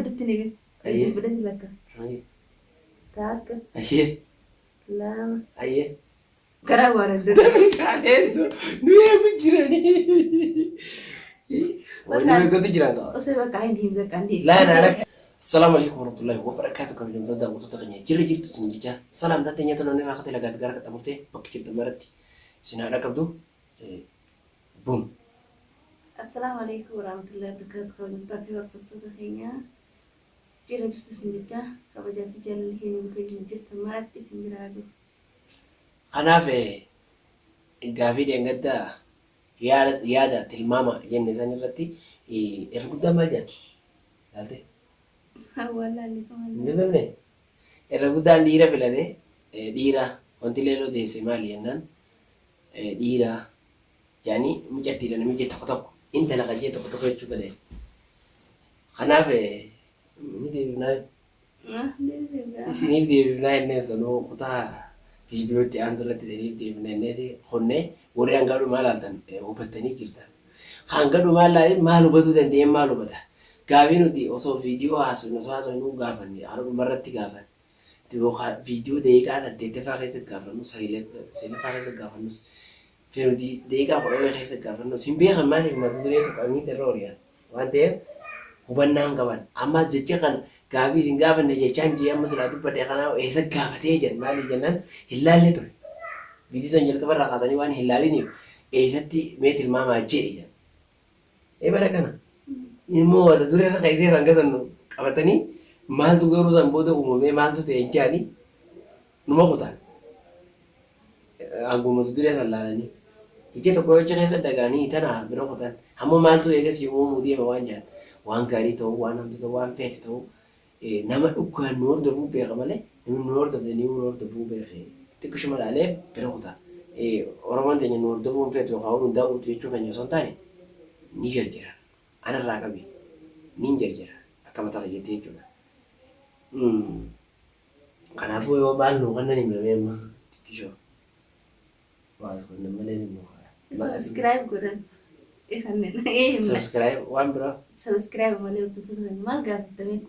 hedduutti ni himin. Ayyee. Bilbilatti lakka. Ayyee. Takka, Ayyee. lama. Ayyee. Karaa waan hedduu. Kaaleen nu eegu jiranii. Wani nu eeggatu jiran ta'a. Osoo bakka hin hin bakka hin Laa laa laa. Assalaamu alaikum warahmatullahi wabarakatuh kabajamtoota daawwattoota keenya jirra jirtu isin jecha salaamtaan teenya tolan irraa katee lagaa fi gara qaxxamurtee bakki jirtan maratti isin haadha qabdu bum. Assalaamu alaikum warahmatullahi wabarakatuh kabajamtoota fi hordoftoota keenya jirra jirtu isin jecha kabajaa fi jaalalli keenya bakka isin jirtan maratti isin bira haa gahu. Kanaaf gaafii dheengaddaa yaada tilmaama jenne san irratti irri guddaan maal jedhan? Laalte? Hin dubbifne? Irra guddaan dhiira filate dhiira wanti leeloo deesse maali jennaan dhiira jedhanii mucattiidha namichi tokko tokko intala kan jee tokko tokko jechuu fedhe. Kanaaf ni deebifnaa. Isiniif deebifnaa jennee sanuu kutaa viidiyoo itti aantu irratti isiniif deebifna jenneeti kunne warri hanga dhumaa laaltan hubattanii jirtan. Hanga dhumaa laalin maal hubatuu danda'een maal hubata? Gaafii nuti osoo viidiyoo haasofnu osoo haasofnu gaafanne hara dhuma irratti gaafanne yookaan viidiyoo daqiiqaa saddeettaffaa keessa gaafannu saglaffaa keessa gaafannus fi nuti daqiiqaa 10 keessa gaafannus hin beekan maaliif mata duree tuqanii irra ori'an waan ta'eef hubannaa hin qaban. Ammas jecha kana gaafii isin gaafanne jechaan jee amma silaa dubbadhe kanaa eessa gaafatee jedhan maaliif jennaan hin laalle ture. Viidiyoo san jalqaba irraa kaasanii waan hin laaliniif eessatti mee tilmaamaa je'e jedhan. Ee bara kana immoo mata duree irra keessee hanga san qabatanii maaltu garuu san booda uumamee maaltu ta'e hin jedhanii numa kutan. Hanguma mata duree san laalanii. Jecha tokko yoo achi keessa dhaga'anii tana bira kutan. Ammoo maaltu eegasii uumamuu deema waan jedhan. Waan gaarii ta'uu, waan hamtuu ta'uu, waan feete ta'uu nama dhugaan nu hordofuu beeka malee namni nu hordofne ni nu hordofuu beeke xiqqishuma laalee bira kuta. Oromoon teenya nu hordofuu hin feetu yookaan hundaa guutu jechuu keenya osoo hin taane ni jarjaran. Anarraa qabi niin jarjara akka mataa kiyyatti jechuudha. Kanaafuu yoo maal nuu kennan himna mee amma xiqqishoo. Waa as kennan malee ni nuu Subscribe godhan. Kanneen. Ee himna. Subscribe waan biraa. Subscribe malee hordoftoota keenya maal gaafattamee?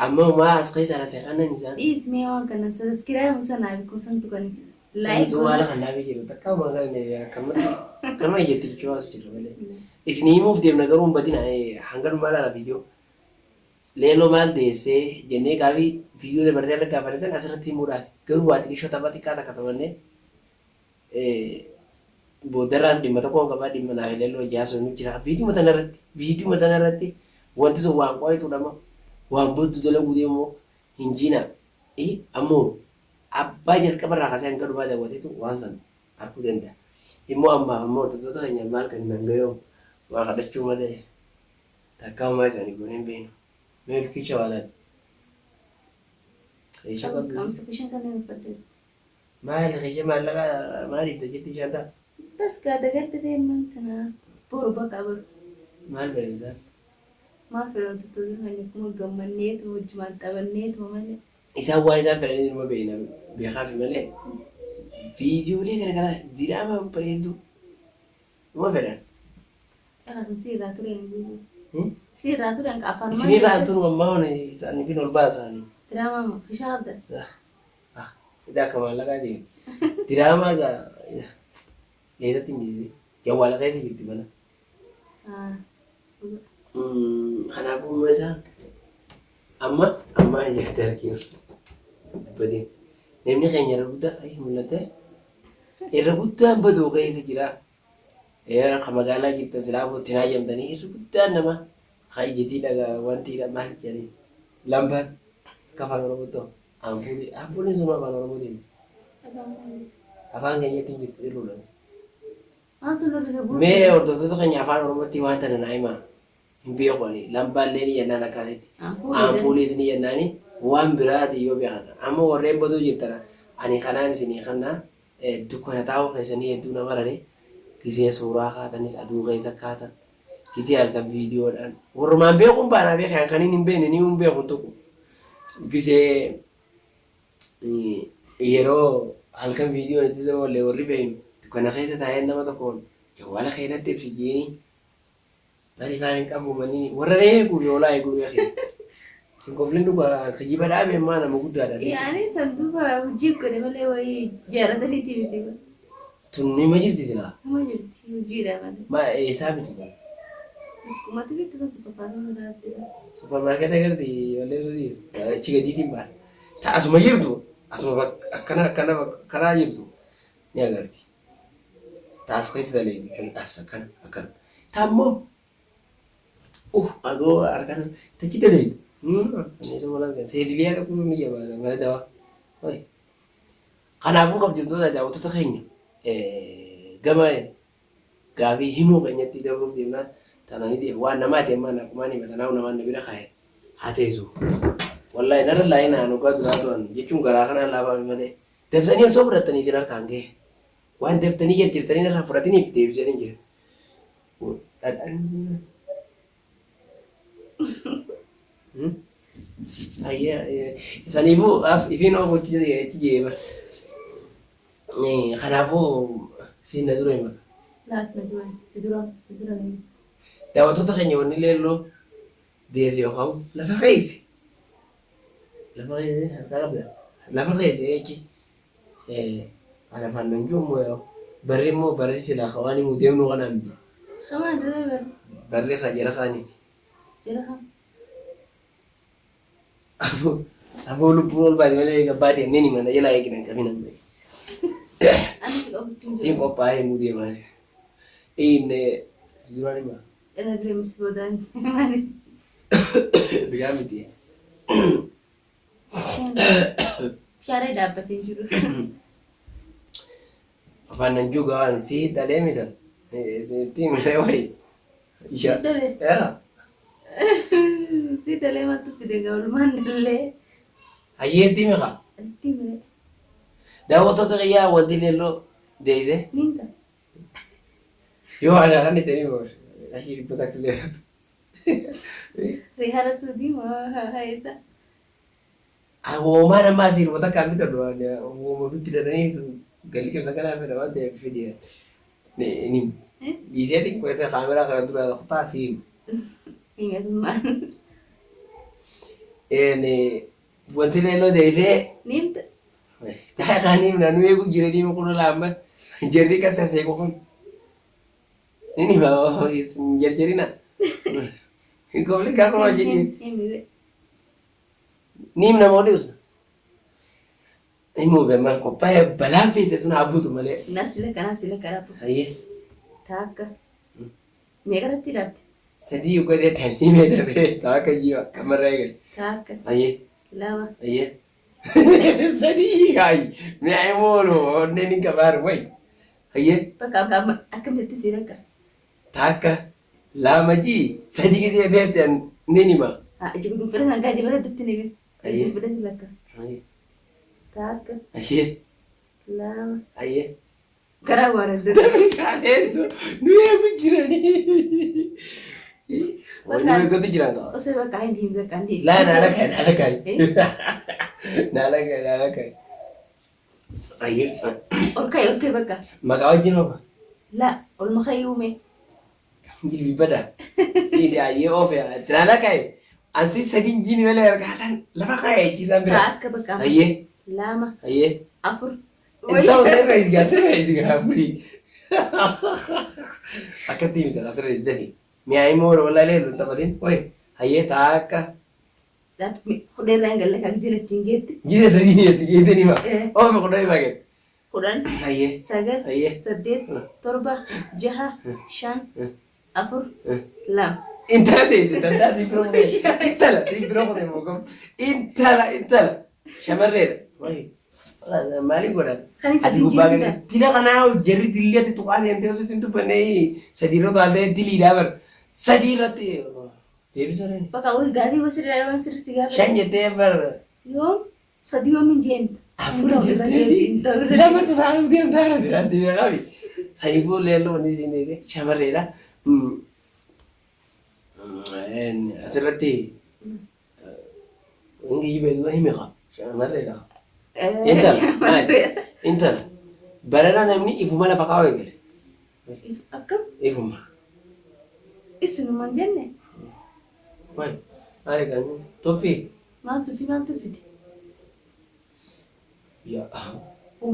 Amma maa as keessaa asii kennan isaan. Dhiis mee waan kana subscribe sanaa beekumsantu kan like Santuu maala godhan. kan naafii jiru takka maa kan akkamatti akkama jetti jechuu as jiru malee. Isin himuuf deemna garuu hin badina hanga dhumaa laala viidiyoo. Leelloo maal deessee jennee gaafii viidiyoo dabartee irra gaafanne san asirratti himuudhaaf garuu waa xiqishoo tapha xiqqaa takka taphannee booddarraas dhimma tokkoon qabaa dhimma naaf leelloo hojii haasofnu jira viidiyoo tana irratti viidiyoo tana irratti wanti sun waan qo'atuudha moo waan boddu dalaguu deemu hin jiina ammoo abbaa jalqaba irraa kaasee hanga dhumaa daawwateetu waan san arguu danda'a. Immoo ammaaf ammoo hordoftoota keenya maal kan hanga yoom waa kadhachuu malee Takkaa homaa isaanii goonee hin beeknu. Mee of kicha waa laal. Keesha qabdu. Qaamsa bishaan kanneen uffadheera. Maal keesha maallaqa maaliif jetti shaantaa? Bas gaa dagadde deeman kana boru bakka boru. Maal fedhan isaan? Maal fedhan hordoftoonni keenya akkuma gammanneetuma wajjumaan taphanneetuma malee. Isaan waan isaan fedhanii numa beekna beekaafi malee viidiyoolee garagaraa diraamaa babbareedduu numa fedhan. Akkasuma si irraa tureen guutuu. Si irraa tureen afaan Isin irraa turu ammaa hon isaanii fin ol baasaanii. Diraamaa moo kishaa qabda? Ah, sida akka maallaqaa deemu. Diraamaa gaa eessatti hin jirre? Jawwaala keessa jirti mana. Ah, Kanaafuu immoo isaan amma amma yaada harkiin dubbatiin. Namni keenya irra guddaa ay mul'ate irra guddaan baduu keessa jira. Ee ka magaalaa jirtan silaafuu itti hin haajamtanii irri guddaan nama ka ijjitii dhaga wantiidha maal jedhanii lambaan akka afaan oromootti hoo ampuulii ampuuliin sun afaan oromootiin afaan keenyatti hin jirtu irruudha. Maaltu lolisa guutuu? Mee hordoftoota keenya afaan oromootti waan tana naa himaa hin beeku ani lambaallee ni jennaan akkasitti ampuuliis ni jennaani waan biraati yoo beekan amma warreen baduu jirtan ani kanaan isinii kannaa Dukkana taa'uu keessanii hedduu na marare. Gizee suuraa kaatanis aduu keessa kaatan. Gizee halkan viidiyoodhaan. Warrumaan beekuun baanaa beeke an kaniin hin beekne ni hin beeku hin tuqu. Gizee yeroo halkan viidiyoon itti daballe warri beeknu dukkana keessa taa'ee nama tokkoon jawwaala kee natti ibsi jeeni. Bari faan hin qabu manni warra re'ee eeguu fi hoolaa eeguu beekee. Hin koflin dhugaa kijiba dhaabe ammaa nama guddaadha. Yaani san duuba hojii godhe malee wayii jaalataniiti miti. Tun nima jirti silaa. Nama jirti hojiidha malee. Ma eessaa biti kun? Akkumatti bitti san suppermaarkeetii dhaabde. Suppermaarkeeta garti balleessuu dhiisu. Achi gadiitiin baana. Ta asuma jirtu asuma bakka akkana akkana bakka karaa jirtu ni agarti. Ta as keessa daleedu jechuun as akkana akkana. Ta ammoo adoo harkaan tachi daleedu. Anniisa bolaan kan seediliyaa dhaquu ni jabaata mana dawaa. Oi. Kanaafuu kabajamtoota daawwattoota keenya gama gaafii himuu keenyatti dabruuf deemna. Tana ni deema. Waan namaati ammaan akkumaan hima tanaaf namaan na bira kaaye haa teessu. Wallahi narra laayina an hoggaa duraa turan jechuun garaa kanaan laafaami malee. Daftanii osoo fudhattanii isin harkaan gahe. Waan daftanii jarjartanii narraa fudhatiniif deebisanii jira. Dhadhaan Ayyee saniifuu ifiin of hojii achi jee bar. Kanaafuu siin na dura hima. Laat na dura si dura si dura ni. Daawwattoota keenya wanni leelloo deesse yookaan lafa keesse. Lafa keesse harkaa qabda. Lafa keesse jechi kan afaan nan jiru immoo yeroo barri immoo barri silaa ka waan himuu deemnu kanaa miti. Kamaan dura bar. Barri ka jara kaaniiti. Jara kam. Aboo lubbuun ol baate malee eega baate inni ni mana jalaa eegina hin qabin amma. Ani si qabutti hin Ittiin jiru. qophaa'ee himuu deemaa. Inni si duraan himaa. Irra dura mis boodaan maali? Bishaan miti. Bishaan dhaabbatee jiru. Afaan nan juga waan si dhalee misan. Ittiin malee wayi. Si dhalee. Yaa. Si dhalee maaltu fide gaa oolmaan dhalee. Hayyeetti miqa. Itti mire. Daawwattoota kiyyaa wanti leelloo deeyse. Niin ta'a. Yoo ana kan itti ni boos. Ashii 100 illee. Rihaala suudii moo haisa? Hoomaa namaa asii dhibba takkaan bitadhu. Hooma bitatanii galii qibsa kanaa fedha waan ta'eef fidi. Ni dhiiseeti qo'atee kaameraa kana dura kutaa sii. Himatummaan. Wanti leelloo deessee Niin ta'a. Taa'ee kan himna nu eegu jiranii kun laamba jarri kasa seequ kun. Inni jarjarina. Hin gaafa waa jedhi. Himire. Ni himna moo dhiisna? Himuu beeman qophaa'ee balaan feete sun haa buutu malee. Naas sila kanaa sila karaa buutu. Hayyee. Taakka. Meeqa irratti hidhatte? Sadii godhee tan himee dafee taakka jiwa kamarraa eegale. Taakka. Hayyee. Lama. Hayyee. Sadii hayi. Mi'a immoo onneen hin qabaaru wayi. Hayyee. Bakka akka akkamitti si bakka? Taakka lama jii sadii gisee teetten ni hima. Iji gudunfadha sangaa jibara dutti ni bira. Hayyee. Gudunfadha si lakka. Hayyee. Taakka. Hayyee. Lama. Hayyee. Karaa waan adda. Kaaleen nu eegu jiranii. Nu eegutu jiran qaba. Osoo bakka hin hin bakka hin Laa naala kayi naala kayi. Naala kayi naala kayi. Hayyee. Ol ka'i ol ka'i bakka. Maqaa wajjin oofa. La ol makayi uume. Jilbibbadha. Dhiisi hayyee oofe naala kayi. Ansi sadiin jiini malee harkaataan lafa kaayee ciisaan bira. Taakka bakka. Hayyee. Lama. Hayyee. Afur. Intahu sirra isgaa sirra isgaa afurii. Akkatti himsa sirra is dafi. Mi'aa immoo walaa leellu hin taphatin. Oi hayyee taakka. Kudhan irraa hin galle kan jira ittiin geetti. Gisa sadii jetti geessanii hima. Oofe 10 hima geette. 10. Hayyee. 9. Hayyee. 8. 7. 6. 5. 4. 2. Intala teesse danda'a si bira kutee. Intala si bira kutee moogam. Intala intala shamarreedha. Wayi maaliif godhan? Kan isa Ati gubbaa jijjiirta. gadi dila kanaa jarri dilleetti tuqaa seentee osoo hin dubbanne sadii irra utaaltee diliidhaa bar sadii irratti deebisa reen. Bakka wai gaafii gosa irraa waan sirri si gaafate. Shan jettee bar Yoom sadii yoom hin jeemta. afur jettee lamatu isaa deemtaa irra jiraatti beekaami. Sanii booda leelloo wanni isin deete shamarreedha. Asirratti inni beeknu himi qaba. Shamarreedha. Intala maali? Intala barana namni ifuma lafa kaa'u eegale. Akkam? Ifuma. Isinumaan jenne. Wayi maali kan tuffii. Maal tuffii maal tuffite? Yaa.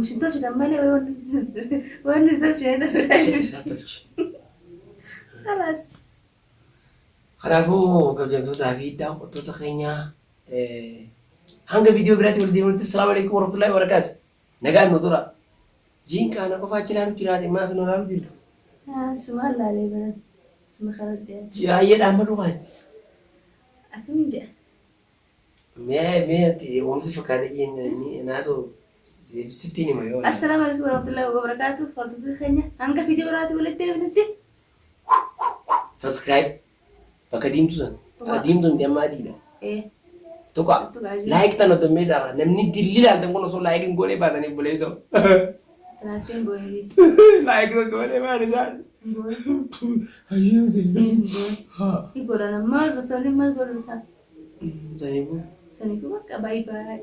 Isin tolchitan malee wanni tolchine Isaa tolchi. Kalaas. Kanaafuu kabajamtootaa fi daawwattoota keenyaa hanga viidiyoo biraatti wal deebinutti assalaamu alaikum warahmatullahi wabarakaatu. Nagaan nu tura. Jiin kaana qofaa achi ilaalu jiraate maas nu ilaalu jirtu. Suma laalee baran. Suma karaa dhiyaate. Baay'ee dhaammatu kaatti. Akkamiin jedha? Mee mee ati oomsi fakkaate jiin naatu sittiin hima yoo. Assalaamu alaikum warahmatullahi wabarakatuh. Hordoftoota keenya hanga viidiyoo biraatti walitti deebinutti. Subscribe bakka diimtuu sana. Diimtuu miti amma adiidha. Tuqa. Tuqaa. Like tana dommeessaa namni dilli ilaaltan kun osoo like hin goonee baatanii buleessoo. Talaattiin boonis. Like tokko malee maal isaan. Hin booni. Hayyuu Hin booni. Ni godhan amma hordoftoonni maal godhu isaa? Saniifuu Saniifuu bakka baay'ee baay'ee.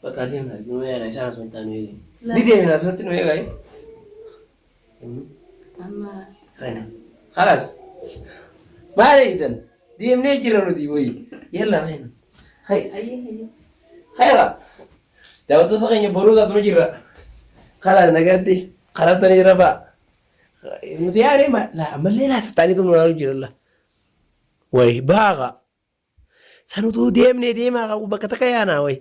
Bakka deemna nu yaada isaan asumatti nu eegani. Ni deemna asumatti nu eegani. Amma Kana. Khalas. Maal eegdan? Deemnee jira nuti wayi. Yalla khayna. Hay. Ayyee ayyee. Khayra. Daawwattoota keenya boruu asuma jirra. Khalas nagaatti karattanii jira ba'a. Nuti yaadee ma laa ammallee laa tattaanii xumuraaru jira la. Wayi baaqa. San utuu deemnee deemaa qabu bakka takka yaanaa wayi.